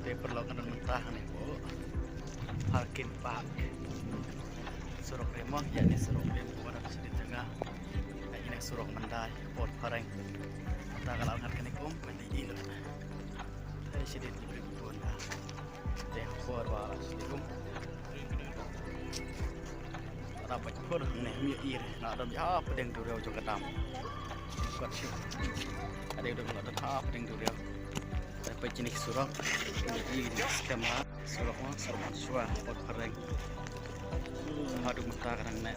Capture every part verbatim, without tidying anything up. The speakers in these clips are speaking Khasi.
Te paralok, nga don mynta hangne hapoh Harkin Park. Surok re mo, ïa ne surok re mo, ba dang shadien jong nga. Ïa ne surok Mandai, Port Phareng. Mynta ka la ngat kane kum, mynta i lut. Te shadien jong ka pun ta. Te por ba la shadien kum. Ada bad por ne mi ir na dam ïa pdeng duriaw jong ka dam. Kot shi. Ada dam na dam ha pdeng duriaw. Ada pdeng surok. Ini skema surok ma surok shuwa Port Phareng. Haduh mynta ka dang ne.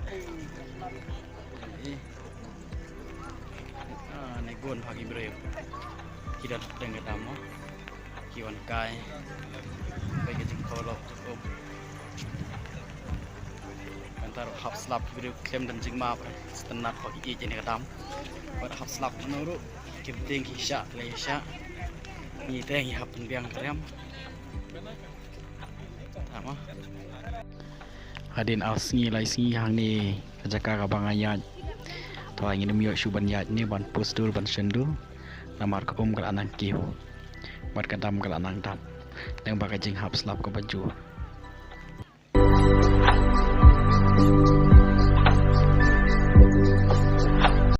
Ini. Ah, ne gun bha ki briew. Ki don pdeng ka dam mo. Ki wan kai. Peit ka jingkhaw lok jong u. Mynta ruh hap slap ki briew khlem don jingmap re. Sngewtynnat ba ki ïeit ïa kane ka dam. Bad hap slap kumno ruh ki bteng ki shah, ki la ïa shah. Ngi te ngi hap pynbiang ka riam. Tama. Hadien ar sngi lai sngi hangne ka jaka kaba nga ïaid. Te ngin ym ïoh shuh ban ïaid ne ban pus dur ban shon dur. Namar ka um ka la nang kiew bad ka dam ka la nang dap. Tang ba ka jinghap slap kaba jur.